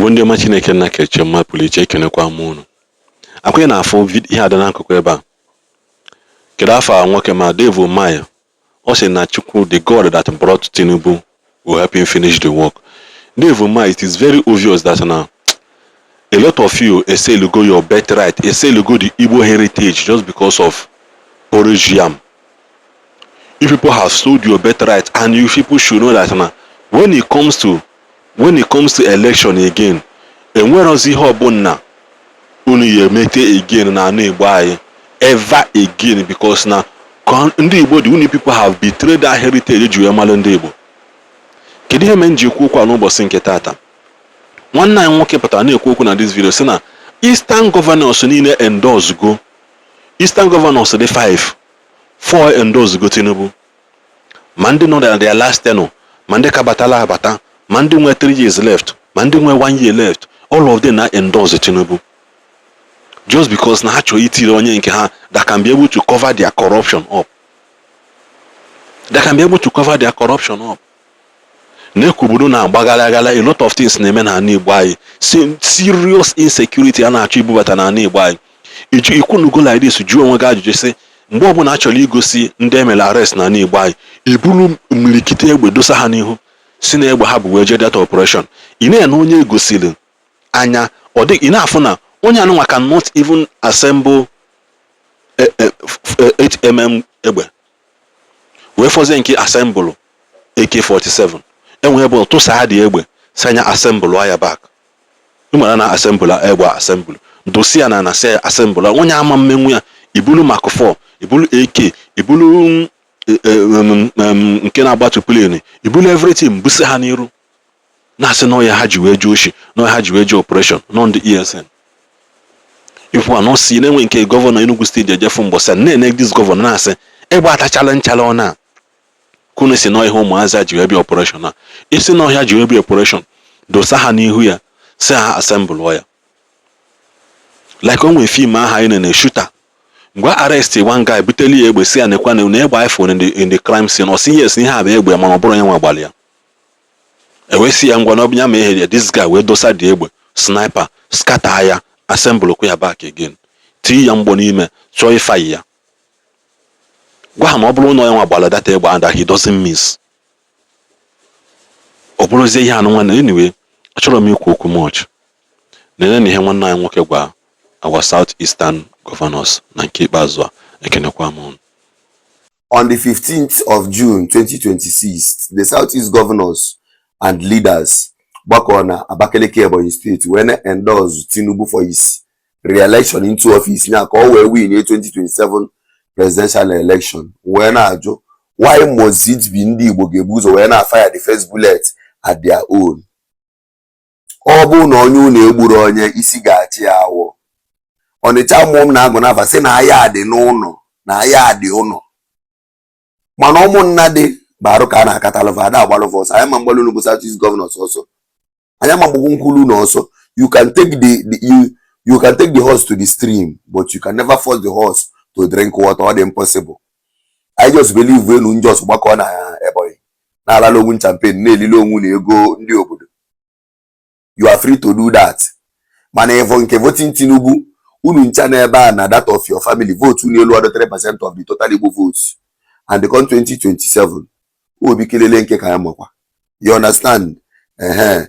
Igbo ndị ọma, Chineke nna keche mma pụrụ iche, ekenekwa m unu. Akwụnye na-afụ ihe a dị n'akụkụ ebe a. Kedu afọ a nwoke ma Dave Umahi? Ọ sị na Chukwu, the God that brought Tinubu, will help him finish the work. Dave Umahi, it is very obvious that now a lot of you eselugo your birthright, eselugo the Igbo heritage just because of porridge yam. You people have sold your birthright, and you people should know that now when it comes to election again, enwerozi ihe ọbụla unu ya emete again na ana Igbo anyị ever again, because na ka ndị Igbo dị, unu people have betrayed that heritage eji wee malụ ndị Igbo. Kedu ihe mere m ji ekwu okwu a n'ụbọchị nke taata? Nwanne anyị nwoke pụtara na-ekwu okwu na this video, sị na Eastern governors niile endorse go. Eastern governors dị 5, 4 endorse go Tinubu, ma ndị nọ na their last tenure, ma ndị ka batala abata, ma ndị nwe 3 years left, ma ndị nwe 1 year left. All of them na endorse Tinubu just because na ha chọrọ itiri onye nke ha that can be able to cover their corruption up, that can be able to cover their corruption up. Na-ekwu obodo na-agbagara agara, a lot of things na-eme n'ala Igbo anyị, serious insecurity a na-achọ ibubata n'ala Igbo anyị. Iju ikwunugo like this, jụọ onwe gị ajụjụ, sị mgbe ọbụla a chọrọ igosi ndị emere arrest n'ala Igbo anyị, iburu mmirikiti egbe dosa ha n'ihu, si na egbe ha bụ wee jee data operation. Ị na-ene onye egosiri anya, ọ dị ị na-afụ na onye anụnwa cannot even assemble 8 mm egbe, wee fọzie nke assemble AK47. Enwe ebe tụsa dị egbe, si anya assemble ya back. Ịmara na assemble egbe, assemble dosi ya na si assemble, onye ama mmenwu ya. Ibulu Mark 4, ibulu AK, ibulu nke na-agbatu plane, ibulu everything, busi ha n'iru, na-asị na ọya ha ji wee jee oshi, na ọya ha ji wee jee operation nọ. Ndị ESN ikwu anọ si na-enwe nke governor Enugu Steeti ejefu mbọsị na-ene this governor, na-asị egbe atachala nchala. Ọ na kunu si n'ọhịa ụmụazị a ji wee bịa operation, a isi n'ọhịa ji wee bịa operation, dosa ha n'ihu ya, si ha assemble ya. Like o nwee film ahụ anyị na shooter, mgbe arrest one guy, buteli ya egbe, si ya nekwa na egbe iPhone in the crime scene. Ọ sị yes, ihe a bụ egbe, mana ọ bụrụ onye nwe gbalị ya. Ewee si ya ngwa na ọ bụ ya ma ihe ya. This guy wee dosa dị egbe sniper, scatter ya, assemble kwa ya back again, tii ya mgbọ n'ime, chọọ ịfayi ya, gwa ha na ọ bụrụ na onye nwa gbara data egbe and that he doesn't miss. Ọ bụrụzie ihe anụ nwanne. Anyway, achọrọ m ikwu okwu much. Nene na ihe nwanne anyị nwoke gwa our South Eastern governors na nke ikpeazụ a. Ekenekwa m unu. On the 15th of June 2026, the Southeast governors and leaders gbakọrọ na Abakaliki, Ebonyi State, wee na-endorse Tinubu for his re-election into office, ya ka ọ wee win 2027 presidential election. Wee na-ajụ, why must it be ndị Igbo ga-ebu ụzọ wee na-fire the first bullet at their own? Ọ bụrụ na onye unu egburu, onye isi ga-achị ya awọ. Ọnịcha mmụọ m na-agụ n'afa sị na ahịa dị n'ụlọ, na ahịa dị ụlọ, mana ụmụnna dị bụ arụ ka a na-akatalụva ada agbalụva ọsọ. Anyị ma mgbalụ unu bụ South East governors ọsọ, anyị ama mgbugwu nkwulu na ọsọ. You can take the, the you you can take the horse to the stream, but you can never force the horse to drink water. Ọ dị impossible. I just believe enu njọs gbakọ na Ebonyi na-alala onwu champagne, na-elile onwu na ego ndị obodo. You are free to do that, mana ịvụ nke voting Tinubu, unu ncha n'ebe a na that of your family vote unu elu ọdụ 3% of the total Igbo votes, and the come 2027, obi kelele nke ka ya makwa. You understand? Ehe,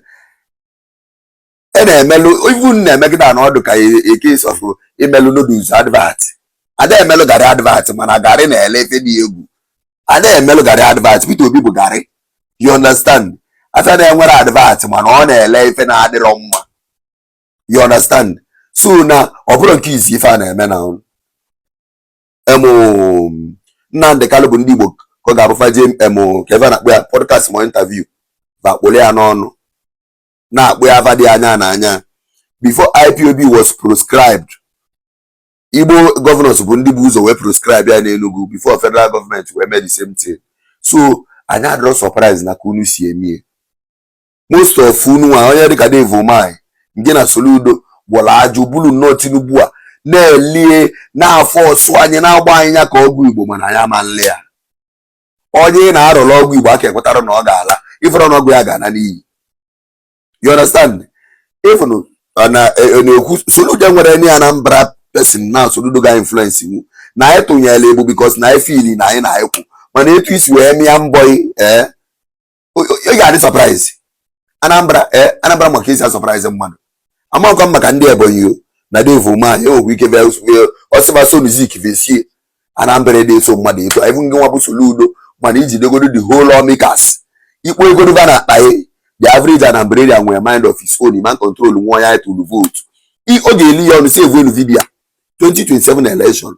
e na-emelụ even na-emegide na ọdụ ka a case of imelụ noodles advert. Ada emelụ garị advert, mana garị na-ele efe dị egwu. Ada emelụ garị advert. Peter Obi bụ garị. You understand? Afia na-enwere advert, mana ọ na-ele ife na-adịrọ mma. You understand? So na ọ bụrụ nke izi ife a na-eme na emu Nnamdị Kanụ bụ ndị Igbo ka ọ ga-abụfa jee emu ka ebe a na-akpọ ya podcast ma interview, bakpụrụ ya n'ọnụ, na-akpụ ya afa dị anya na anya. Before IPOB was proscribed, Igbo governors bụ ndị bụ ụzọ wee proscribe ya n'Enugu before federal government wee mee the same thing. So anyị adịrọ surprise na ka unu si emie. Most of unu nwa, onye dịka Dave Umahi nke na Soludo gwọrọ ajụ bulu nnọọ Tinubu a na-elie na-afọ ọsụ anyị na-agba anyị ya ka ọgwụ Igbo, mana anyị ama nle ya. Onye ị na-arọrọ ọgwụ Igbo aka ekwetara na ọ ga-ala ifere na ọgwụ ya ga-ana n'iyi. You understand? Even na na-ekwu Soludo nwere any Anambra person na Soludo ga influence iwu na anyị tụnyere egbu because na anyị feel na anyị na-ekwu, mana etu isi wee mịa mbọ, ee, ị ga-adị surprise. Anambra, ee, Anambra maka esi surprise mmadụ. Amakwa m maka ndị Ebonyi o na Dave Umahi enwekwa ike ọsịba Soluzik vesie. Anambra na-eso mmadụ etu even gị nwa bụ Soludo, mana iji degodo the whole lawmakers ikpo egodo na akpa ya. The average Anambrarian nwere mind of his own, man control nwa ya tụrụ vote, ọ ga-eli ya ọnụ. Save enu video 2027 election.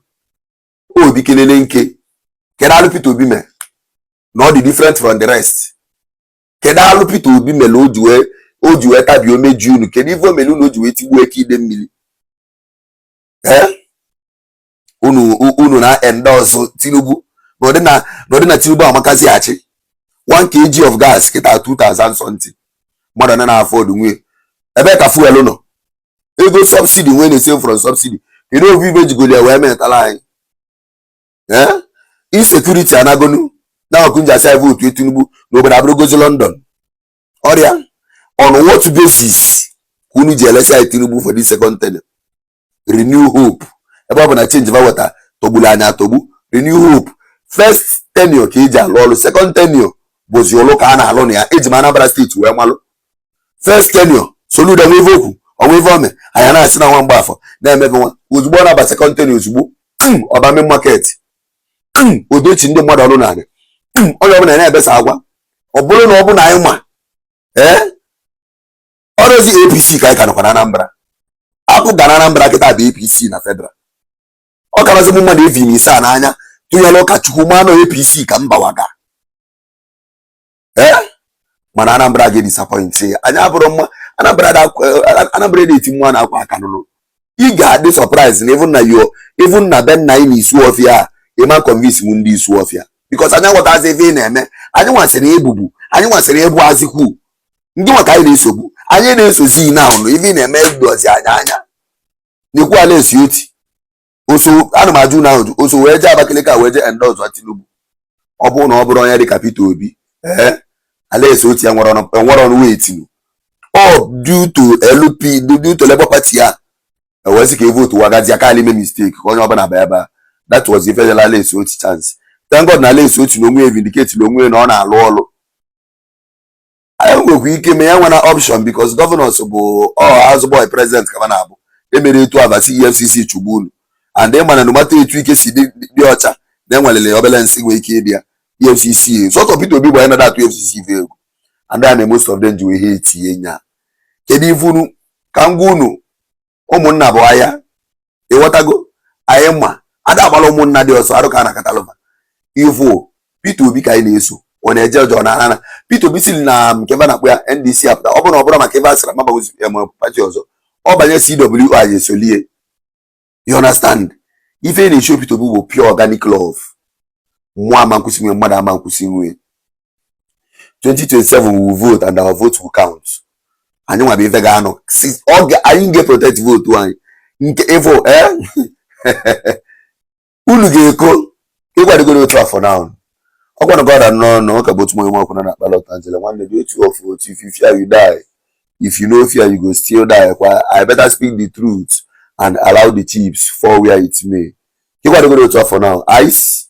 Obi kelele nke kedu alụ Peter Obi mee na ọ dị different from the rest? Kedu alụ Peter Obi mere o ji wee tabi omeji unu? Kedu ife o mere unu o ji wee tigbuo eke ide mmiri? Ee, unu na endorse Tinubu na ọdị na Tinubu amakazi achị. 1 kg of gas kịta 2000 something, mmadụ na na-afford nwunye. Ebee ka fuel nọ? Ego subsidy nwee na-ese from subsidy, kedu ofu ibe jigoli ya wee metala anyị? Ee, insecurity anagonu na ọkụ asị vote Tinubu n'obodo abụrụgozi London ọrịa. On what basis ka unu ji elesi anyị Tinubu for this second tenure? Renew hope, ebe ọ bụ na change va weta tọgburu anyị atọgbu. Renew hope, first tenure ka eji alụ ọrụ, second tenure bụzi ụlụ ka a na-alụ na ya. Eji m Anambra Steeti wee malụ. First tenure, Soludo nwe ife okwu ọnwa ife ome anyị na-asị na nwa mgbafọ na-emebe nwa. Ozugbo ọ na-aba second tenure, ozugbo ọba main market, odochi ndị mmadụ ọnụ narị, onye ọbụla na-ebesa agwa. Ọ bụrụ na ọ bụ na anyị ma, ee, ọrụzi APC ka anyị ka nọkwa na Anambra. Apụ ga na Anambra kịta bụ APC na federal. Ọ karazi m mmadụ evi m ise a n'anya tụnyere ụkọchukwu manụ APC ka m bawaga. Ee, mana Anambra ga-edisappoint ya. Anyị abụrụ mma Anambra, Anambra na-eti nwa na-akwa aka nụnụ. Ị ga-adị surprise na even na yo, even na be nna anyị na isu ọfịa a, ịma convince m ndị isu ọfịa, because anyị aghọtazi ebe ị na-eme. Anyị nwasịrị ebubu, anyị nwasịrị ebu azikwu ndị maka anyị na-esogbu, anyị na-esozi na ahụ ife ị na-eme dozi anyị anya n'ekwu ala esi oti oso. Ana m ajụ na ahụ oso wee jee Abakaliki a wee jee endorse Tinubu. Ọ bụrụ na ọ bụrụ onye dịka Peter Obi, ee, Alex Otti ya nwere ọnụ wee tinu ọ due to LP, due to Labour Party ya ewezi ka e vote wagazi aka ime mistake ka onye ọbụla ba ebe a. That was ife nyere Alex Otti chance. Thank God na Alex Otti na onwe ya vindicate na onwe ya na ọ na-alụ ọlụ. Anyị nwekwa ike ma ya nwere option because governors bụ ọ azụ boy president ka na-abụ emere etu abasi EFCC chụgbu unu and ị mana no matter etu ike si dị ọcha na enwelele obele nsị nwere ike ịdị ya EFCC. Sort of Peter Obi bụ onye na atụ EFCC ife egwu and I most of them ji wee ha etinye nya. Kedu ife unu ka m gwa unu? Ụmụnna bụ ahịa, ịghọtago? Anyị ma ada agbara ụmụnna dị ọsọ arụ ka a na-akatalụva ifu. Peter Obi ka anyị na-eso, ọ na-eje ọjọọ na ana Peter Obi siri na nke ebe a na-akpọ ya NDC apụta. Ọ bụrụ na ọ bụrụ maka ebe a sịrị mabagozi ma party ọzọ ọ banye CWO, anyị esolie. You understand? Ife na-eche Peter Obi bụ pure organic love. Mmụọ ama nkwụsị nwe, mmadụ ama nkwụsị nwe. 2027 we will vote and our vote will count. Anyị nwa bụ ife ga-anọ anyị ga-protect vote anyị nke ịfụ. Eh, unu ga-eko ịgwadogoro otu afọ now. Ọkwa na God nọ ọ ka bụ otu onye nwakwụna na akpala ọtanjele nwanne dị otu of otu. If you fear, you die. If you no fear, you go still die. Kwa I better speak the truth and allow the chips fall where it may. Ịgwadogoro otu afọ now ice.